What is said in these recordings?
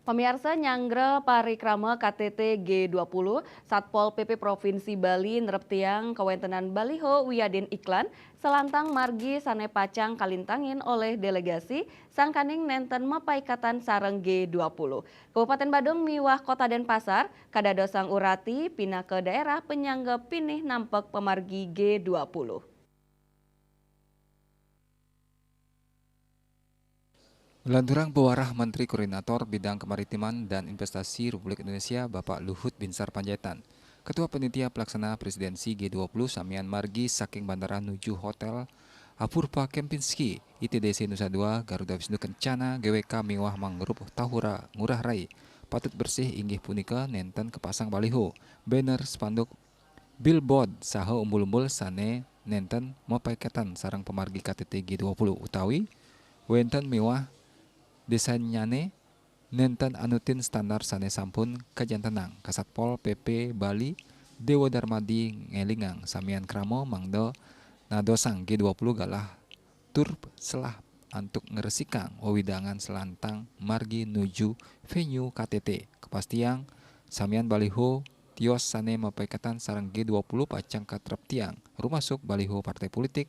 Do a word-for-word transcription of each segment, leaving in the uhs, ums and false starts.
Pamiarsa, nyanggra parikrama K T T G dua puluh, Satpol P P Provinsi Bali nereptiang kawéntenan baliho wiadin iklan salantang margi sané pacang kalintangin olih delegasi sangkaning nénten mapaikatan sareng G dua puluh. Kabupatén Badung miwah Kota Dénpasar kadadosang urati pinaka daerah panyangga pinih nampek pamargi G dua puluh. Lanturang pawarah Menteri Koordinator Bidang Kemaritiman dan Investasi Republik Indonesia, Bapak Luhut Binsar Panjaitan, Ketua Panitia Pelaksana Presidensi G dua puluh samian margi saking bandara nuju Hotel Apurva Kempinski, I T D C Nusa Dua, Garuda Wisnu Kencana, G W K miwah Mangrove Tahura Ngurah Rai, patut bersih inggih punika nénten kapasang baliho, banner, spanduk, billboard saha umbul-umbul sané nénten mapaiketan sareng pamargi K T T G dua puluh utawi wénten miwah désainyané nénten anutin standar sané sampun kajantenang. Kasatpol P P Bali Déwa Darmadi ngélingang samian krama mangda nadosang G dua puluh galah tur selah antuk ngresikang wewidangan selantang margi nuju venue K T T. Kapastiang samian baliho, tios sané mapaiketan sareng G dua puluh pacang katreptiang, rumasuk baliho partai pulitik,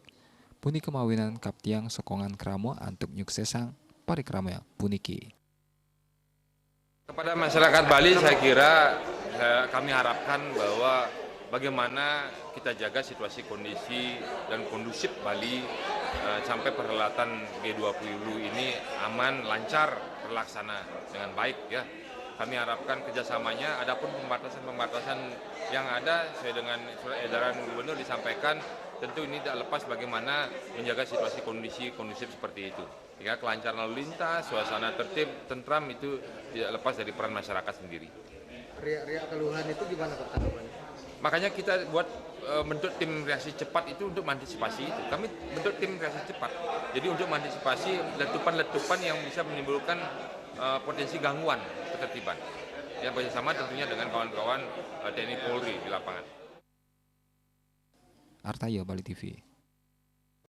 punika mawinan kaptiang sokongan krama antuk nyuksésang parikrama puniki. Kepada masyarakat Bali, saya kira, eh, kami harapkan bahwa bagaimana kita jaga situasi kondisi dan kondusif Bali, eh, sampai perhelatan G dua puluh ini aman, lancar, terlaksana dengan baik, ya. Kami harapkan kerjasamanya, adapun pembatasan-pembatasan yang ada sesuai dengan surat edaran gubernur disampaikan, tentu ini tidak lepas bagaimana menjaga situasi kondisi kondusif seperti itu. Ya, kelancaran lalu lintas, suasana tertib, tentram itu tidak lepas dari peran masyarakat sendiri. Riak-riak keluhan itu gimana, Pak, tanggapannya? Makanya kita buat, eh, bentuk tim reaksi cepat itu untuk mengantisipasi itu. Kami bentuk tim reaksi cepat. Jadi untuk mengantisipasi letupan-letupan yang bisa menimbulkan, eh, potensi gangguan ketertiban. Ya, bekerjasama tentunya dengan kawan-kawan, eh, T N I Polri di lapangan. Artayo, Bali T V.